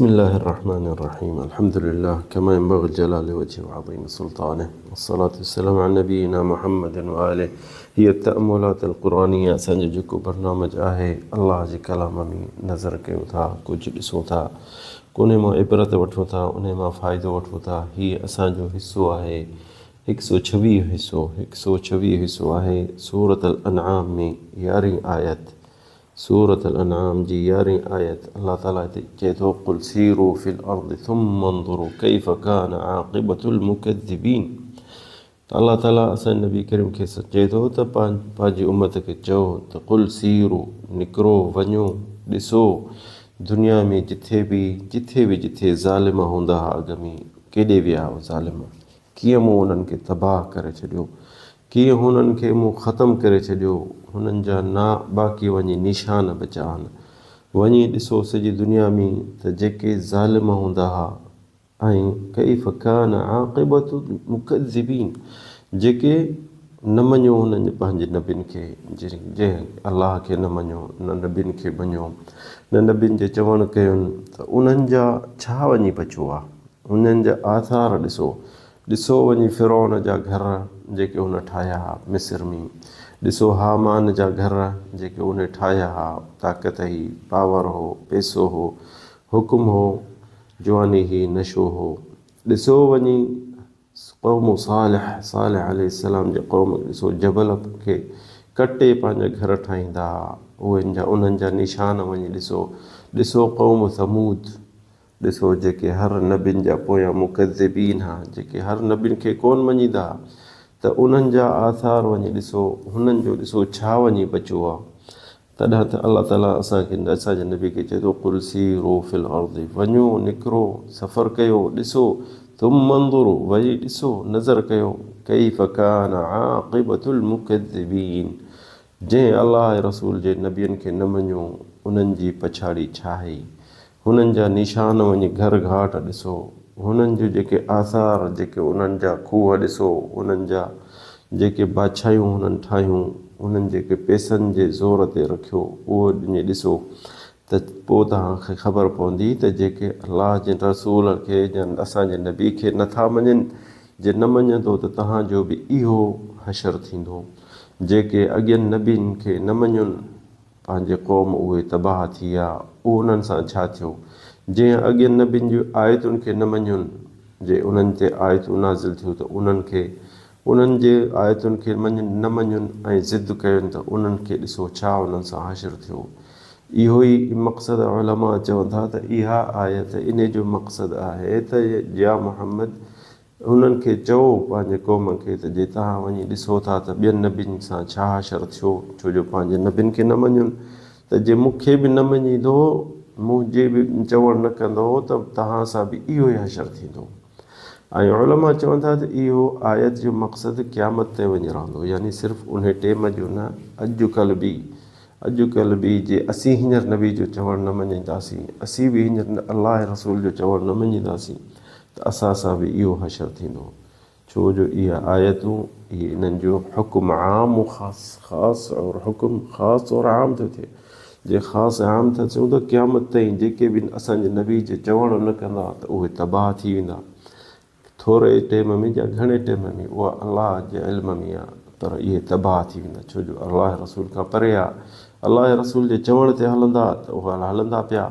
بسم الله الرحمن الرحيم الحمد لله كما ينبغي لجلال وجهه وعظيم سلطانه والصلاة والسلام على نبينا محمد وآله هي التأملات القرآنية اسان جو جيڪو برنامج آهي الله جي ڪلام ۾ نظر ڪيون ٿا ڪجهه ڏسون ٿا انهي مان عبرت وٺون ٿا انهي مان فائدو وٺون ٿا هي اسان جو حصو آهي هڪ سو ڇويهه حصو هڪ سو ڇويهه حصو آهي سورة الانعام ۾ يارهين آيت سورة الانعام جي يارهين آيت الله تعالي هتي چئي ٿو قل سيروا في الارض ثم انظروا ڪيف ڪان عاقبة المڪذبين ته الله تعالي اسان جي نبي ڪريم کي چئي ٿو ته پنهنجي امت کي چئو ته قل سيروا نڪرو وڃو ڏسو دنيا ۾ جٿي به جٿي به جٿي ظالم هوندا ها اڳ ۾ ڪيڏي ويا اهي ظالم ڪيئن مون انهن کي تباهه ڪري ڇڏيو ڪيئن هنن کي مون ختم ڪري ڇڏيو هنن جا نه باقي وڃي نشان بچا آهن وڃي ڏسو سڄي دنيا ۾ ته جيڪي ظالم هوندا ها ۽ ڪيف ڪان عاقبة المڪذبين جيڪي نه مڃيو هنن پنهنجي نبين کي جنهن الله کي نه مڃيو نه نبين کي مڃيو نه نبين جي چوڻ ڪين ته انهن جا ڇا وڃي بچيو آ انهن جا آثار ڏسو ڏسو وڃي فرعون جا گهر جيڪي هن ٺاهيا ها مصر ۾ ڏسو هامان جا گهر جيڪي هن ٺاهيا ها طاقت هئي پاور هو پئسو هو حڪم هو جواني هي نشو هو. ڏسو وڃي قوم صالح، صالح عليه السلام جي قوم کي ڏسو جبل کي ڪٽي پنهنجا گهر ٺاهيندا ها اهن جا انهن جا نشان وڃي ڏسو. ڏسو قوم ثمود، ڏسو جيڪي هر نبين جا پويان مڪذبين ها جيڪي هر نبين کي ڪون مڃيندا ها ته انهن جا آثار وڃي ڏسو هنن جو ڏسو ڇا وڃي بچيو آ. تڏهن ته الله تعاليٰ اسان کي اسان جي نبي کي چئي ٿو قل سيروا في الارض وڃو نڪرو سفر ڪيو ڏسو ثم انظروا وري ڏسو نظر ڪيو ڪيف ڪان عاقبة المڪذبين جنهن الله ۽ رسول جي نبين کي نه مڃيو انهن جي پڇاڙي ڇا هئي هنن جا نشان وڃي گهر گهاٽ ڏسو، هنن جون جيڪي آثار، جيڪي انهن جا کوهه ڏسو، انهن جا جيڪي بادشاهيون هنن ٺاهيون، انهن جيڪي پئسن جي زور تي رکيو، اهو وڃي ڏسو ته پوء توهان کي خبر پوندي ته جيڪي الله جي رسول کي يا اسان جي نبي کي نه ٿا مڃين، جي نه مڃندو ته توهان جو به اهو حشر ٿيندو. جيڪي اڳين نبين کي نه مڃين، پنهنجي قوم اهي تباهه ٿي ويا، اهو انهن سان ڇا ٿيو، جنهن اڳين نبين جي آيتن کي نه مڃين، جي انهن تي آيتون نازل ٿيون ته انهن کي انهن جي آيتن کي نه مڃين ۽ ضد ڪين ته انهن کي ڏسو ڇا انهن سان حشر ٿيو. اهو ئي مقصد علماء چون ٿا ته اها آيت انهي جو مقصد آهي ته يا محمد! انهن کي چئو، پنهنجي قوم کي، ته جي توهان وڃي ڏسو ٿا ته ٻين نبين سان ڇا حشر ٿيو، ڇو جو پنهنجي نبين کي نه مڃين، ته جي مون کي به نه مڃيندو، منهنجي به چوڻ نه ڪندؤ ته توهان سان به اهو ئي حشر ٿيندو. ۽ علماء چون ٿا ته اهو آيت جو مقصد قيامت تائين وڃي رهندو، يعني صرف انهي ٽيم جو نه، اڄ ڪلهه به، اڄ ڪلهه به جي اسين هينئر نبي جو چوڻ نه مڃينداسين، اسين به هينئر الله ۽ رسول جو چوڻ نه مڃينداسين ته اسان سان به اهو حشر ٿيندو. ڇو جو اهي آيتون، اهي انهن جو حڪم عام و خاص، خاص اور حڪم خاص اور عام ٿو ٿئي. جي خاص ۽ عام ٿا چئون ته قيامت تائين جيڪي به اسان جي نبي جي چوڻ نه ڪندا ته اهي تباهه ٿي ويندا. ٿوري ٽيم ۾ يا گهڻي ٽيم ۾ اها الله جي علم ۾ آ پر اهي تباهه ٿي ويندا ڇو جو الله ۽ رسول کان پري آ الله ۽ رسول جي چوڻ تي هلندا ته اها هلندا پيا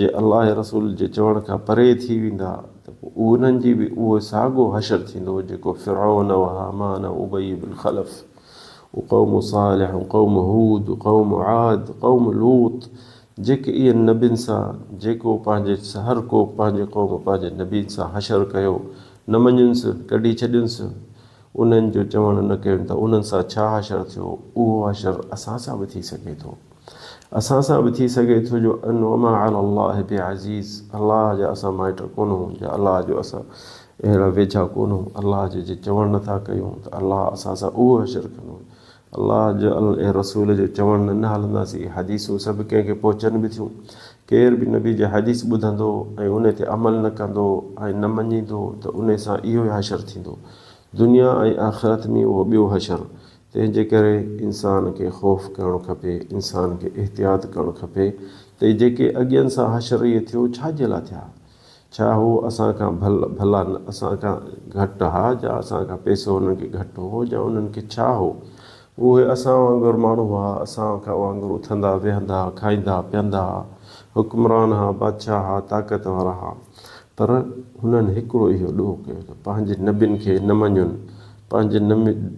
جي الله ۽ رسول جي چوڻ کان پري ٿي ويندا ته پوء انهن جي به اهو ساڳو حشر ٿيندو جيڪو فرعون و هامان و ابي بن خلف و قوم صالح و قوم هود و قوم عاد قوم لوط جيڪي اهن نبين سان جيڪو پنهنجي هر ڪو پنهنجي قوم پنهنجي نبين سان حشر ڪيو، نه مڃينس، ڪڍي ڇڏينس، انهن جو چوڻ نه ڪين ته انهن سان ڇا حشر ٿيو، اهو حشر اسان سان به ٿي سگهي ٿو. اسان سان به ٿي سگهي ٿو جو ان وما علي الله بعزيز الله جا اسان مائٽ ڪونهون يا الله جو اسان اهڙا ويجها ڪونهون، الله جي جي چوڻ نٿا ڪيون ته الله اسان سان اهو حشر ڪندو. الله جو ۽ رسول جو چوڻ نه نه هلنداسين، حديثون سڀ ڪنهن کي پهچن به ٿيون، ڪير به نبي جي حديث ٻڌندو ۽ ان تي عمل نه ڪندو ۽ نه مڃيندو ته ان سان اهو ئي حشر ٿيندو، دنيا ۽ آخرت ۾ اهو ٻيو حشر، تنهن جي ڪري انسان کي خوف ڪرڻ کپي، انسان کي احتياط ڪرڻ کپي ته ته اهي جيڪي اڳين سان حشر اهي ٿيو ڇا جي لاء ٿيا؟ ڇا هو اسان کان ڀل ڀلا اسان کان گهٽ ها جا اسان کان پئسو انهن کي گهٽ هو جا انهن کي ڇا هو؟ اهي اسان وانگر ماڻهو ها، اسان کان وانگر اٿندا ويهندا کائيندا پيئندا ها، حڪمران ها، بادشاهه ها، طاقت وارا ها. پر هنن هڪڙو اهو ڏوهه ڪيو ته پنهنجي نبين کي نه مڃين، پنهنجي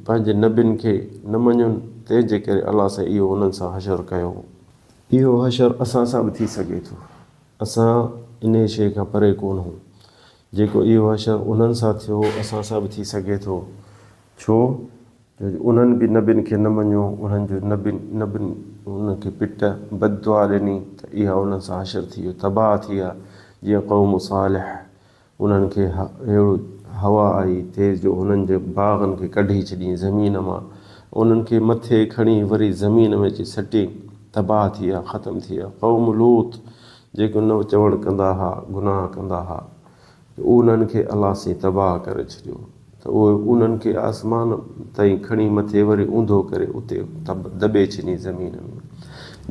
پنهنجي نبين کي نه مڃين، تنهن جي ڪري الله سائين اهو انهن سان حشر ڪيو. اهو حشر اسان سان به ٿي سگهي ٿو. اسان انهيء شيء کان پري ڪونه هون. جيڪو اهو حشر انهن سان ٿيو، اسان سان به ٿي سگهي ٿو. ڇو جو انهن به نبين کي نه مڃيو، انهن جو نبين نبين انهن کي پٽ، بد دعا، ڏني ته اها انهن سان حشر ٿي ويو، تباهه ٿي ويا، جيئن قوم صالح انهن کي اهڙو هوا آئي تيز جو انهن جي باغن کي ڪڍي ڇڏيائين زمين مان، انهن کي مٿي کڻي وري زمين ۾ اچي سٽيائين، تباهه ٿي ويا، ختم ٿي ويا. قوم لوط جيڪو نه چوڻ ڪندا ها، گناهه ڪندا ها، انهن کي الله سائين تباهه ڪري ڇڏيو ته اهي انهن کي آسمان تائين کڻي مٿي وري اونڌو ڪري اتي دٻي ڇڏيائين زمين ۾.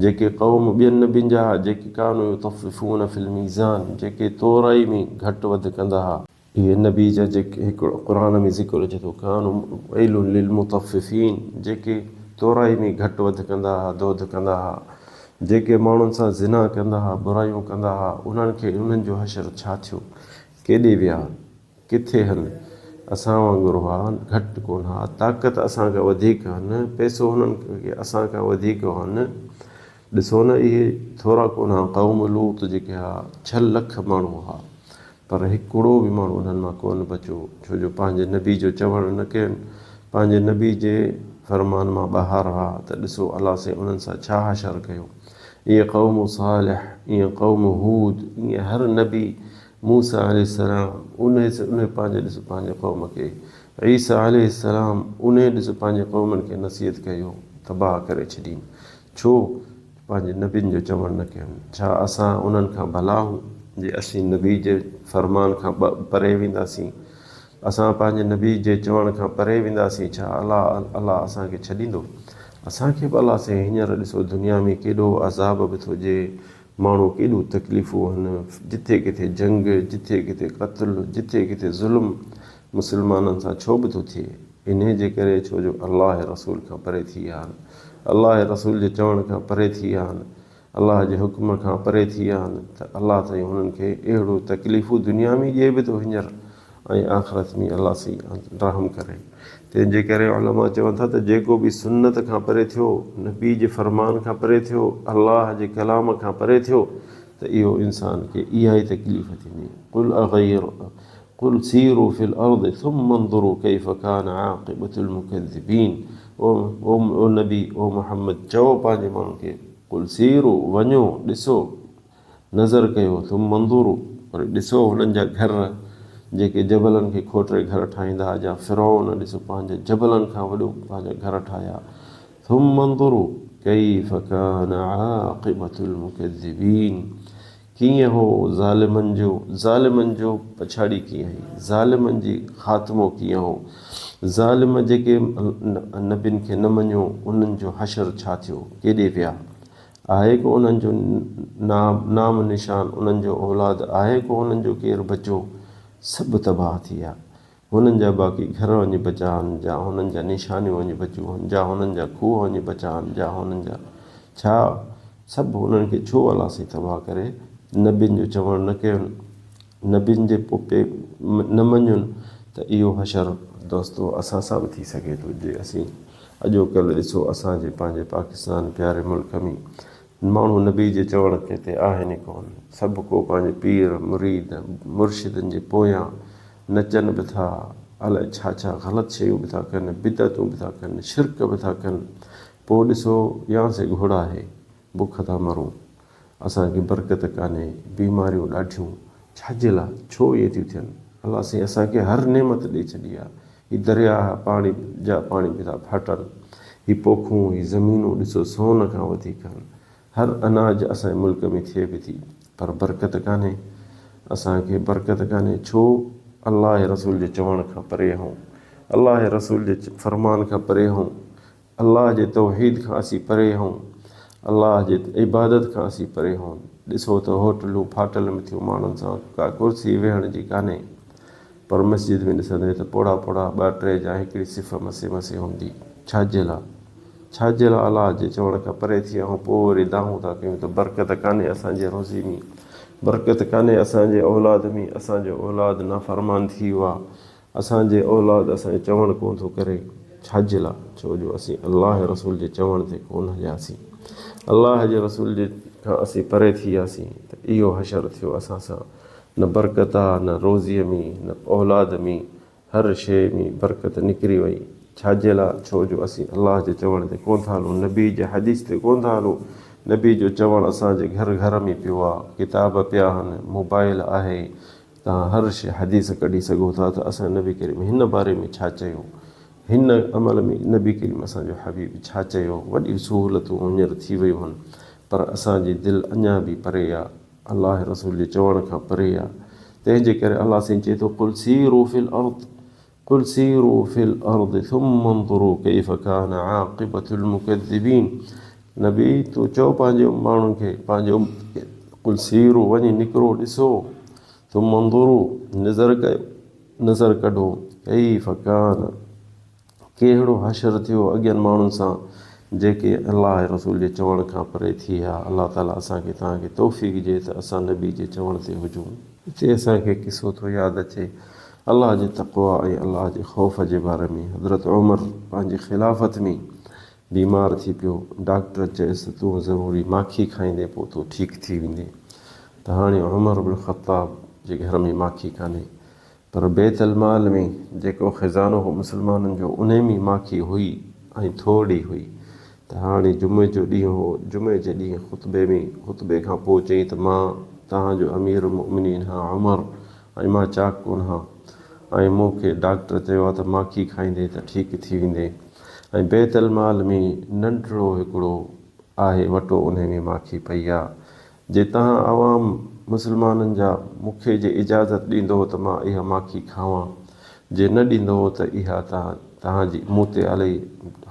جيڪي قوم ٻين نبين جا ها، جيڪي ڪانو يطففون في الميزان، جيڪي تورائي ۾ گهٽ وڌ ڪندا ها. اهي نبي جا جيڪي هڪڙو قرآن ۾ ذڪر اچي ٿو ڪانو ويل للمطففين، جيڪي تورائي ۾ گهٽ وڌ ڪندا ها، دوڌ ڪندا ها، جيڪي ماڻهن سان زنا ڪندا ها، برايون ڪندا ها، انهن کي انهن جو حشر ڇا ٿيو؟ ڪيڏي ويا؟ ڪٿي هن؟ اسان وانگر هئا، گهٽ ڪونه ها، طاقت اسان کان وڌيڪ هن، پئسو هنن کي اسان کان وڌيڪ هن، ڏسو نه اهي ٿورا ڪونه ها، قوم لوط جيڪي ها، ڇهه لک ماڻهو ها، پر هڪڙو به ماڻهو انهن مان ڪونه بچيو، ڇو جو پنهنجي نبي جو چوڻ نه ڪين، پنهنجي نبي جي فرمان مان ٻاهر هئا ته ڏسو الله سائين انهن سان ڇا حشر ڪيو. ايئن قوم صالح، ايئن قوم هود، ايئن هر نبي، موسيٰ عليه السلام انهي انهي پنهنجي ڏس پنهنجي قوم کي، عيسيٰ عليه السلام انهي ڏس پنهنجي قومن کي نصيحت ڪيو، تباهه ڪري ڇڏين. ڇو؟ پنهنجي نبين جو چوڻ نه ڪيون. ڇا اسان انهن کان ڀلا هون، جي اسين نبي جي فرمان کان پري وينداسين؟ اسان پنهنجي نبي جي چوڻ کان پري وينداسين، ڇا الله الله اسان کي ڇڏيندو؟ اسان کي به الله سائين هينئر ڏسو دنيا ۾ ڪيڏو عذاب به ٿو ڏئي، ماڻهو ڪيڏو تڪليفون هن، جٿي ڪٿي جنگ، جٿي ڪٿي قتل، جٿي ڪٿي ظلم مسلمانن سان ڇو به ٿو ٿئي؟ انهي جي ڪري ڇو جو الله ۽ رسول کان پري ٿي ويا آهن، الله ۽ رسول جي چوڻ کان پري ٿي ويا آهن، الله جي حڪم کان پري ٿي ويا آهن ته الله سائين هنن کي اهڙو تڪليفون دنيا ۾ ڏئي به ٿو هينئر ۽ آخرت ۾ الله سائين رحم ڪري. تنهن جي ڪري علماء چون ٿا ته جيڪو به سنت کان پري ٿيو، نبي جي فرمان کان پري ٿيو، الله جي ڪلام کان پري ٿيو ته اهو انسان کي اها ئي تڪليف ٿيندي. قل اغير قل سيروا في الارض ثم انظروا ڪيف ڪان عاقبة المڪذبين او نبي او محمد چئو پنهنجي ماڻهن کي قل سيروا وڃو ڏسو نظر ڪيو ثم انظروا وري ڏسو هنن جا گهر جيڪي جبلن کي کوٽري گهر ٺاهيندا ها جا فرعون ڏسو پنهنجي جبلن کان وڏو پنهنجا گهر ٺاهيا ثم انظروا ڪيف ڪان عاقبة المڪذبين ڪيئن هو ظالمن جو، ظالمن جو پڇاڙي ڪيئن هئي، ظالمن جي خاتمو ڪيئن هو، ظالم جيڪي نبين کي نه مڃيو انهن جو حشر ڇا ٿيو، ڪيڏي ويا، آهي ڪو انهن جو نام نشان، انهن جو اولاد آهي ڪو انهن جو ڪير بچو، سڀ تباهه ٿي ويا. هنن جا باقي گهر وڃي بچا هن، جا هنن جا نشانيون وڃي بچيون هن، جا هنن جا کوهه وڃي بچا هن، جا هنن جا ڇا سڀ هنن کي ڇو الله سائين تباهه ڪري؟ نبين جو چوڻ نه ڪين، نبين جي پوپي نه مڃين ته اهو حشر دوستو اسان سان به ٿي سگهي ٿو جي اسين اڄوڪلهه ڏسو اسان جي پنهنجي پاڪستان پياري ملڪ ۾ ماڻهو نبي جي چوڻ کي تي آهن ئي ڪونه سڀ ڪو پنهنجي پير مريد مرشدن جي پويان نچن به ٿا، الائي ڇا ڇا غلط شيون به ٿا ڪن، بدعتون به ٿا ڪن، شرڪ به ٿا ڪن، پوء ڏسو يان سي گهوڙا آهي، بک ٿا مرون، اسان کي برڪت ڪانهي، بيماريون ڏاڍيون، ڇا جي لاء، ڇو ائين ٿيون ٿين، الله سائين اسان کي هر نعمت ڏئي ڇڏي آهي، هي درياهه پاڻي جا پاڻي به ٿا ڦاٽن، هي پوکون، هي زمينون ڏسو سون کان وڌيڪ آهن، هر اناج اسان جي ملڪ ۾ ٿئي به ٿي پر برڪت ڪانهي اسان کي برڪت ڪانهي ڇو الله ۽ رسول جي چوڻ کان پري آهون الله ۽ رسول جي فرمان کان پري آهون الله جي توحيد کان اسين پري آهون الله جي عبادت کان اسين پري هون. ڏسو ته هوٽلون ڦاٽل ۾ ٿيون ماڻهن سان ڪا ڪرسي ويهڻ جي ڪانهي. پر مسجد ۾ ڏسندين ته پوڙها پوڙها ٻه ٽي جا هڪڙي صف مسي مسي هوندي. ڇا جي لاء؟ ڇا جي لاء الله جي چوڻ کان پري ٿي آهون پوء وري دانهون ٿا ڪيون ته برڪت ڪانهي اسان جي روزي ۾، برڪت ڪانهي اسان جي اولاد ۾، اسان جو اولاد نافرمان ٿي ويو آهي، اسان جي اولاد اسان جو چوڻ ڪونه ٿو ڪري. ڇا جي لاء؟ ڇو جو اسين الله ۽ رسول جي چوڻ تي ڪونه هلياسين. الله جي رسول جي کان اسين پري ٿي وياسين ته اهو حشر ٿيو اسان سان. نه برڪت آ نه روزيء ۾ نه اولاد ۾، هر شيء ۾ برڪت نڪري وئي. ڇا جي لاء؟ ڇو جو اسين الله جي چوڻ تي ڪونه ٿا هلون، نبي جي حديث تي ڪونه ٿا هلون. نبي جو چوڻ اسان جي گهر گهر ۾ پيو آ، ڪتاب پيا آهن، موبائل آهي، توهان هر شيء حديث ڪڍي سگهو ٿا ته اسان جي نبي ڪريم هن باري ۾ ڇا چيو، هن عمل ۾ نبي ڪريم اسان جو حبيب ڇا چيو. وڏيون سهولتون هينئر ٿي ويون آهن پر اسان جي دل اڃا به پري آ، الله ۽ رسول جي چوڻ کان پري آ، تنهن جي ڪري الله سائين چئي ٿو قل سيروا في الارض قل سيروا في الارض ثم انظروا ڪيف ڪان عاقبة المڪذبين نبي تون چئو پنهنجي ماڻهن کي پنهنجي امت کي قل سيروا وڃي نڪرو ڏسو ثم انظروا نظر ڪيو نظر ڪڍو ڪيف ڪان ڪهڙو حشر ٿيو اڳين ماڻهن سان جيڪي الله ۽ رسول جي چوڻ کان پري ٿي ويا. الله تعالي اسان کي توهان کي توفيق ڏي ته اسان نبي جي چوڻ تي هجون. هتي اسان کي قصو ٿو ياد اچي الله جي تقويٰ ۽ الله جي خوف جي باري ۾. حضرت عمر پنهنجي خلافت ۾ بيمار ٿي پيو. ڊاڪٽر چيس ته تون ضروري ماکي کائيندين پوء تون ٺيڪ ٿي ويندين. ته هاڻي عمر بن خطاب جي گهر ۾ ماکي ڪانهي. پر بيت المال ۾ جيڪو خزانو هو مسلمانن جو انهي ۾ ماکي هئي ۽ ٿورڙي هئي ته هاڻي جمعي جو ڏينهن هو جمعي جي ڏينهن خطبي ۾ خطبي کان پوء چيائين ته مان توهان جو امير المؤمنين هان عمر ۽ مان چاڪ ڪونه هان ۽ مون کي ڊاڪٽر چيو آهي ته ماکي کائيندين ته ٺيڪ ٿي ويندين ۽ بيت المال ۾ ننڍڙو هڪڙو آهي وٽو انهي ۾ ماکي پئي آ جي توهان عوام مسلمانن جا مون کي جي اجازت ڏيندؤ ته مان اها ماکي کاوان، جي نه ڏيندؤ ته اها توهان جي مون تي علي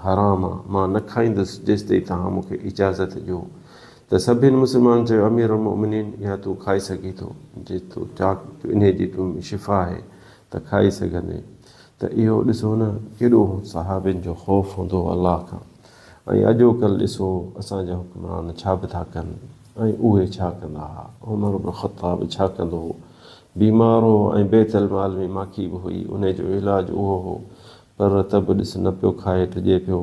حرام آ، مان نه کائيندس جيستائين توهان مون کي اجازت ڏيو. ته سڀن مسلمانن چيو امير المؤمنين اها تون کائي سگهين ٿو، جي تو چاڪ انهي جي تو ۾ شفا آهي ته کائي سگهندين. ته اهو ڏسو نه ڪيڏو صحابين جو خوف هوندو هو الله کان. ۽ اڄوڪلهه ڏسو اسان جا حڪمران ڇا به ٿا ڪن ۽ اهي ڇا ڪندا ها. عمر بن خطاب ڇا ڪندو هو. بيمار هو ۽ بيت المال ۾ ماکي به هئي، انهي جو علاج اهو هو، پر ته به ڏس نه پيو کائي ڊڄي پيو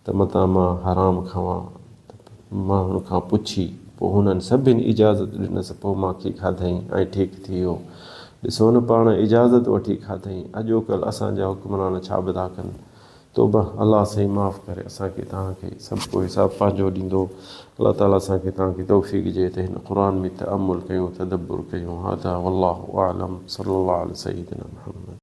ته متان مان حرام کاوان ته ماڻهن کان پڇي پوء هنن سڀن اجازت ڏنس پوء ماکي کاڌائين ۽ ٺيڪ ٿي ويو. ڏسو نه پاڻ اجازت وٺي کاڌائين. اڄوڪلهه اسان جا حڪمران ڇا به ٿا ڪن. توبه الله سائين معاف ڪري اسان کي توهان کي سڀ ڪو حساب پنهنجو ڏيندو الله تعالي اسان کي توهان کي توفيق ڏي ته هن قرآن ۾ تامل ڪيون تدبر ڪيون هذا والله اعلم صلي الله علي سيدنا محمد.